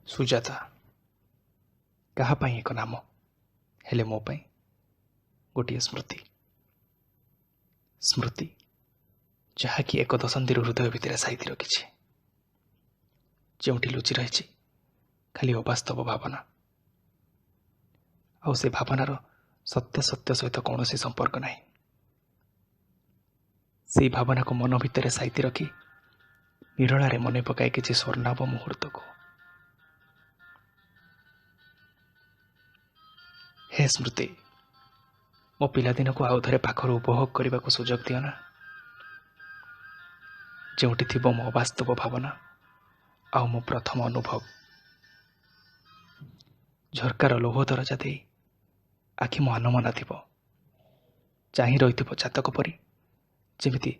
ସୁଜାତା କାହା ପାଇଁ ଏକ ନାମ, ହେଲେ ମୋ ପାଇଁ ଗୋଟିଏ ସ୍ମୃତି। ସ୍ମୃତି ଯାହାକି ଏକ ଦଶନ୍ଧିରୁ ହୃଦୟ ଭିତରେ ସାଇତି ରଖିଛି, ଯେଉଁଠି ଲୁଚି ରହିଛି ଖାଲି ଅବାସ୍ତବ ଭାବନା, ଆଉ ସେ ଭାବନାର ସତ୍ୟ ସତ୍ୟ ସହିତ କୌଣସି ସମ୍ପର୍କ ନାହିଁ। ସେଇ ଭାବନାକୁ ମନ ଭିତରେ ସାଇତି ରଖି ନିରଳାରେ ମନେ ପକାଏ କିଛି ସ୍ୱର୍ଣ୍ଣାଭ ମୁହୂର୍ତ୍ତକୁ। ହେ ସ୍ମୃତି, ମୋ ପିଲାଦିନକୁ ଆଉ ଥରେ ପାଖରୁ ଉପଭୋଗ କରିବାକୁ ସୁଯୋଗ ଦିଅ ନା, ଯେଉଁଠି ଥିବ ମୋ ଅବାସ୍ତବ ଭାବନା ଆଉ ମୋ ପ୍ରଥମ ଅନୁଭବ। ଝରକାର ଲୌହ ଦରଜା ଦେଇ ଆଖି ମୋ ଆନମନା ଥିବ, ଚାହିଁ ରହିଥିବ ଚାତକ ପରି, ଯେମିତି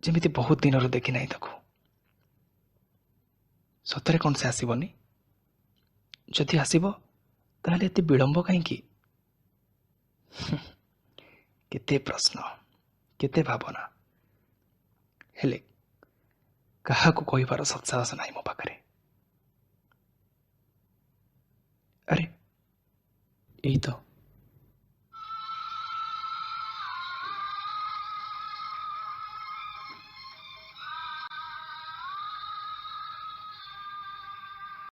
ଯେମିତି ବହୁତ ଦିନରୁ ଦେଖିନାହିଁ ତାକୁ। ସତରେ କ'ଣ ସେ ଆସିବନି? ଯଦି ଆସିବ ତାହେଲେ ଏତେ ବିଳମ୍ବ କାହିଁକି? କେତେ ପ୍ରଶ୍ନ, କେତେ ଭାବନା, ହେଲେ କାହାକୁ କହିବାର ସତ୍ସାହସ ନାହିଁ ମୋ ପାଖରେ। ଆରେ ଏଇ ତ